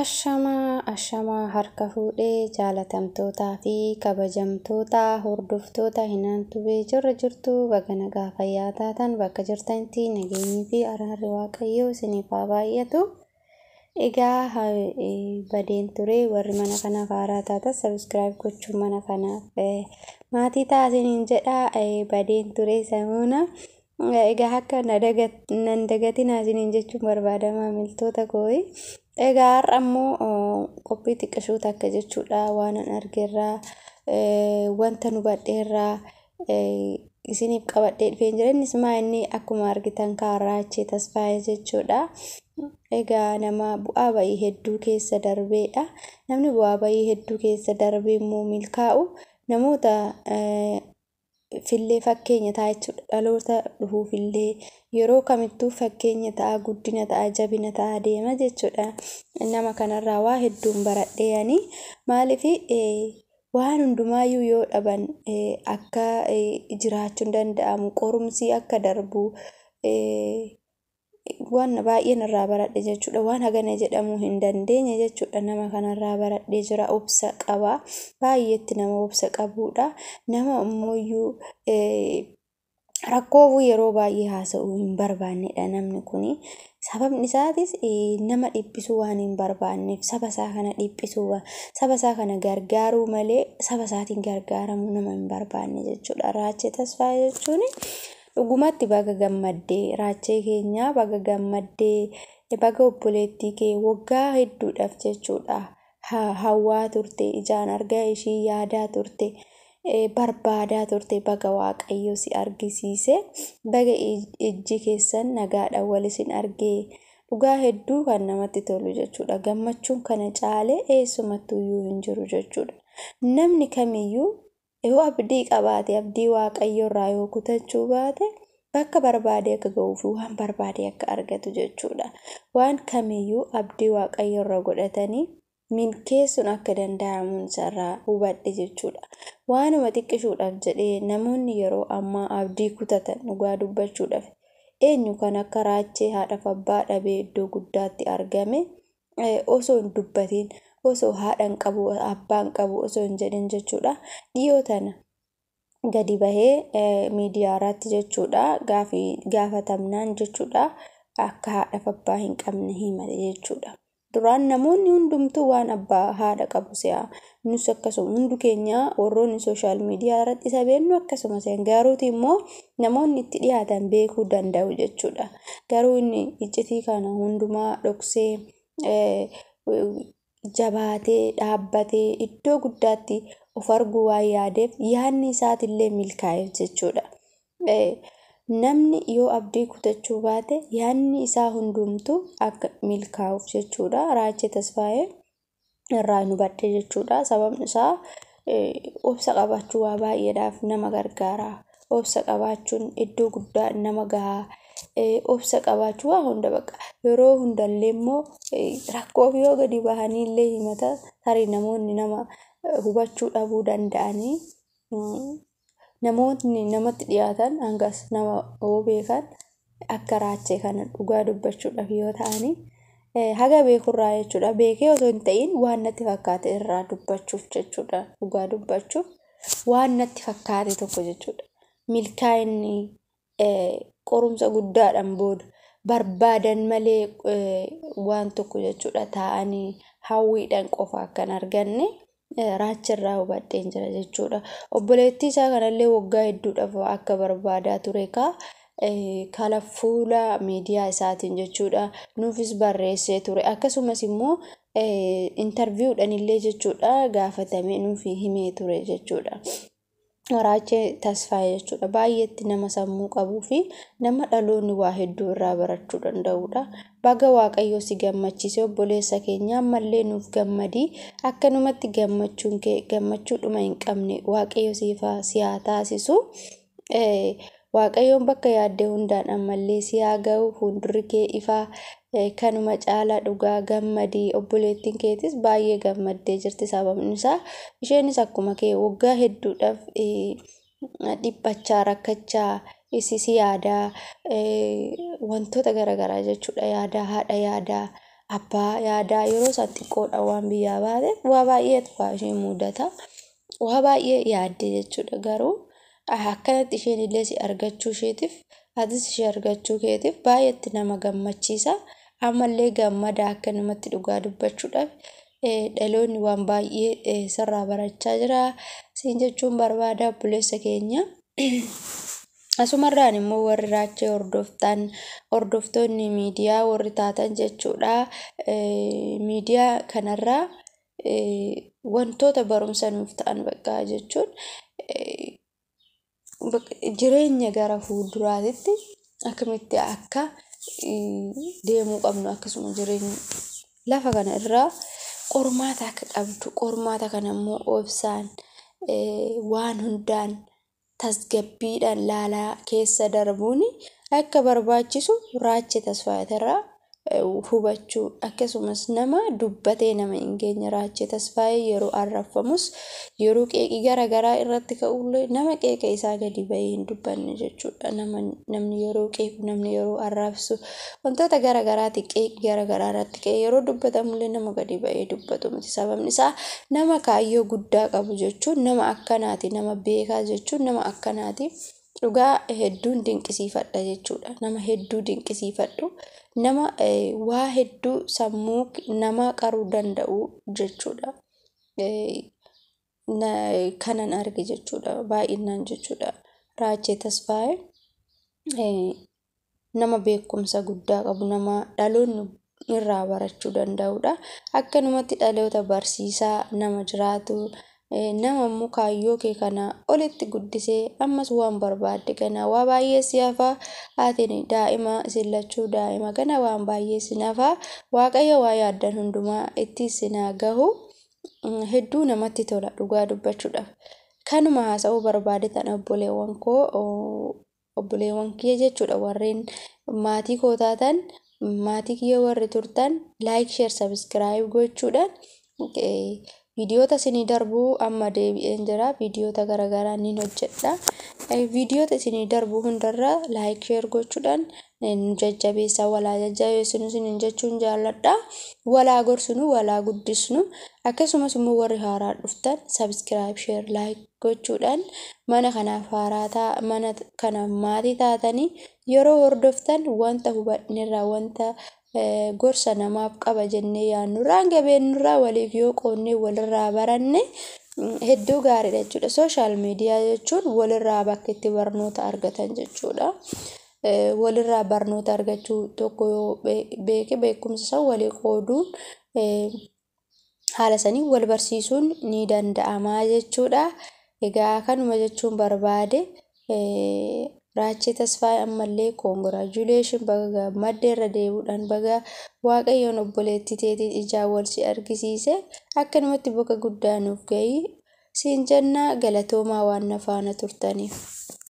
Ashamaa ashamaa harka fuudhee jaalatamtootaa fi kabajamtoota hordoftoota Hinaan Tube jirra jirtu baga nagaa fayyaa taatan bakka jirtanitti nageenyii fi araarri Waaqayyoo isiniif haa baay'atu. Egaa badeen ture, warri mana kanaaf haaraa taatan subscribe gochuun mana kanaaf maatii ta'a isiniin jedha. Badeen ture samuuna. Egaa akka nan dagatinaa isiniin jechuun barbaada, maamiltoota kooyi. Egaa har'a immoo qophii xiqqishuu takka jechuudha, waan an argerraa, wanta nu badheerraa isiniif qabadhee dhufeen jira. Innis maa inni akkuma argitan Raachee Tasfaayee jechuudha. Egaa nama bu'aa ba'ii hedduu keessa darbeedha. Namni bu'aa ba'ii hedduu keessa darbee immoo milkaa'u namoota fillee fakkeenya ta'a jechuudha. Dhaloota dhufuufillee yeroo kamittuu fakkeenya ta'a, guddina ta'a, jabina ta'a deema jechuudha. Nama kanarraa waa hedduun baradhee ani. Maaliif, waan hundumaayyuu yoo dhaban akka jiraachuun danda'amu, qorumsi akka darbu waan baay'een irraa baradhe jechuudha. Waan hagana jedhamuu hin dandeenye jechuudha. Nama kanarraa baradhee jira. Obsa qaba. Baay'eetti nama obsa qabudha. Nama ammoo rakkoofuu yeroo baay'ee haasa'uu hin barbaannedha namni kuni. Sababni isaatis nama dhiphisuu waan hin barbaanneef, saba isaa kana dhiphisuu, saba isaa kana gargaaruu malee saba isaatiin gargaaramuu nama hin barbaanne jechuudha. Raachee Tasfaayee jechuun dhugumatti baga gammaddee, Raachee keenyaa, baga gammaddee, baga obboleettii kee waggaa hedduudhaaf jechuudha. Hawwaa turte, ijaan argaa ishii yaadaa turte, barbaadaa turte, baga Waaqayyo si argisiise, baga ijji keessan nagaadhaan wal isin argee. Dhugaa hedduu kan namatti tolu jechuudha. Gammachuun kana caalee eessumattuyyuu hin jiru jechuudha. Namni kamiyyuu yoo abdii qabaate, abdii Waaqayyo irraa yoo kutachuu baate, bakka barbaade akka ga'uu fi waan barbaade akka argatu jechuudha. Waan kamiyyuu abdii Waaqayyo irra godhatanii milkeessuun akka danda'amuun isarraa hubadhe jechuudha. Waanuma xiqqishuudhaaf jedhee namoonni yeroo ammaa abdii kutatan, dhugaa dubbachuudhaaf, eenyu kan akka Raachee haadhaaf abbaa dhabee iddoo guddaatti argame osoo hin dubbatiin, osoo haadha hin qabu, abbaa hin qabu osoo hin jedhin jechuudha. Dhiyoo tana gadi bahee miidiyaa irratti jechuudha, gaafii gaafatamnaan jechuudha, akka haadhaaf abbaa hin qabne himate jechuudha. Duraan namoonni hundumtuu waan abbaa haadha qabu se'a. Nus akkasuma, hundi keenya warroonni social media irratti isa beeknu akkasuma se'an. Garuuti immoo namoonni itti dhiyaatan beekuu danda'u jechuudha. Garuu inni iccitii kana hundumaa dhoksee, jabaatee dhaabbatee iddoo guddaatti of arguu waan yaadeef, yaadni isaatillee milkaa'eef jechuudha. Namni yoo abdii kutachuu baate yaadni isaa hundumtuu akka milkaa'uuf jechuudha. Raachee Tasfaayee irraa nu badde jechuudha. Sababni isaa obsa qabaachuu waa baay'eedhaaf nama gargaara. Obsa qabaachuun iddoo guddaa nama gaha. Obsa qabaachuu waa hunda bakka yeroo hundallee immoo rakkoof yoo gadi bahanii illee himata, tarii namoonni nama hubachuu dhabuu danda'anii, namoonni namatti dhiyaatan hangas nama yoo beekan akka Raachee kana dhugaa dubbachuudhaaf yoo ta'anii, haga beekurraa jechuudha, beekee osoo hin ta'in waan natti fakkaate irraa dubbachuuf jechuudha, dhugaa dubbachuuf waan natti fakkaate tokko jechuudha. Milkaa'inni qorumsa guddaadhaan booda barbaadan malee waan tokko jechuudha, taa'anii hawwiidhaan qofa akkan arganne Raachirraa hubadheen jira jechuudha. Obboleettii isaa kanallee waggaa hedduudhaaf akka barbaadaa ture kaa kala fuula miidiyaa isaatiin jechuudha nuufis barreessee ture. Akkasumas immoo interviewdhaan illee jechuudha gaafatamee nuuf himee ture jechuudha. Raachee Tasfaayee jechuudha. Baay'eetti nama sammuu qabuu fi nama dhaloonni waa hedduu irraa barachuu danda'udha. Baga Waaqayyo si gammachiise, obboleessa keenya, ammallee nuuf gammadii. Akkanumatti gammachuun kee gammachuudhuma hin qabne Waaqayyo siif si haa taasisu. Waaqayyoon bakka yaadde hundaan ammallee si haa ga'u, fuuldurri kee ifaa, kanuma caalaa dhugaa gammadii. Obboleettiin keetis baay'ee gammaddee jirti, sababni isaa isheenis akkuma kee waggaa hedduudhaaf dhiphachaa, rakkachaa, isisi yaadaa, wantoota garaagaraa jechuudha, yaadaa haadha yaadaa Abbaa yaadaa yeroo isaan xiqqoodha waan biyyaa baateef waa baay'eetu ishee mudata. Waa baay'ee yaadde jechuudha. Garuu akkanatti isheen illee si argachuu isheetiif, atis ishee argachuu keetiif baay'eetti nama gammachiisa. Ammallee gammada akka namatti dhugaa dubbachuudhaaf dhaloonni waan baay'ee sirraa barachaa jira. Siin jechuun barbaada, obboleessa keenya. Asumarraan immoo warri Raachee hordoftan, hordoftoonni miidiyaa warri taatan jechuudha. Miidiyaa kanarraa wantoota barumsa nuuf ta'an bakka jechuun jireenya gara fuulduraatitti akkamitti akka deemuu qabnu, akkasuma jireenya lafa kana irraa qormaata akka qabdu, qormaata kana immoo obsaan, waan hundaan tasgabbiidhaan laalaa keessa darbuun akka barbaachisu Raachee Tasfaayitirraa hubachuu, akkasumas nama dubbatee nama hin geenye Raachee Tasfaayee yeroo arrabfamus, yeroo qeeqii garaagaraa irratti ka'ullee nama qeeqa isaa gadi bahee hin dubbanne jechuudha. Namni yeroo qeequ, namni yeroo arrabsu, wantoota garaagaraati qeeqii garaagaraa irratti ka'e yeroo dubbatamullee nama gadi bahee dubbatu miti. Sababni isaa nama kaayyoo guddaa qabu jechuun nama akkanaati. Nama beekaa jechuun nama akkanaati. Dhugaa hedduun dinqisiifadha jechuudha. Nama hedduu dinqisiifadhu. Nama waa hedduu sammuu nama qaruu danda'u jechuudha. Kanan arge jechuudha. Baay'inaan jechuudha. Raachee Tasfaayee nama beekumsa guddaa qabu, nama dhaloonni irraa barachuu danda'udha. Akkanumatti dhaloota barsiisaa nama jiraatu, nama immoo kaayyoo kee kana olitti guddisee ammas waan barbaadde kana waa baay'ee si hafaa. Ati daa'ima, isin lachuu daa'ima kana, waan baay'ee si hafaa. Waaqayyo waa yaaddan hundumaa itti isin haa gahu. Hedduu namatti tola dhugaa dubbachuudhaaf. Kanuma haasa'uu barbaade tan obboleewwan koo, obboleewwan kiyya jechuudha, warreen maatii koo taatan, maatii kiyya warri turtan, like, share, subscribe gochuudhaan viidiyoota isinii darbuu amma deebi'een jira. Viidiyoota garaagaraa niin hojjedha. Viidiyoota isinii darbuu hundarra like, share gochuudhaan nu jajjabeessaa, walaa jajjabeessinu isiniin jechuun jaalladha. Walaa gorsinu, walaa guddisnu. Akkasumas immoo warri haaraa dhuftan subscribe, share, like gochuudhaan mana kanaaf haaraa ta'a, mana kana maatii taatanii yeroo hordoftan wanta hubannirraa, wanta gorsa namaaf qaba jennee yaadnurraa, hanga beeknurraa waliif yoo qoonnee walirraa baranne hedduu gaariidha jechuudha. Social media jechuun walirraa bakka itti barnoota argatan jechuudha. Walirraa barnoota argachuu, tokko yoo beeke beekumsa isaa walii qooduun, haala sanii wal barsiisuun ni danda'ama jechuudha. Egaa kanuma jechuun barbaade. Raachee Tasfaayee ammallee congratulation, baga gammadde. Irra deebi'uudhaan baga Waaqayyoon obboleettii teetiin ijaan wal si argisiise. Akkanumatti bakka guddaa nuuf gahii siin jennaa. Galatoomaa waan na faana turtaniif.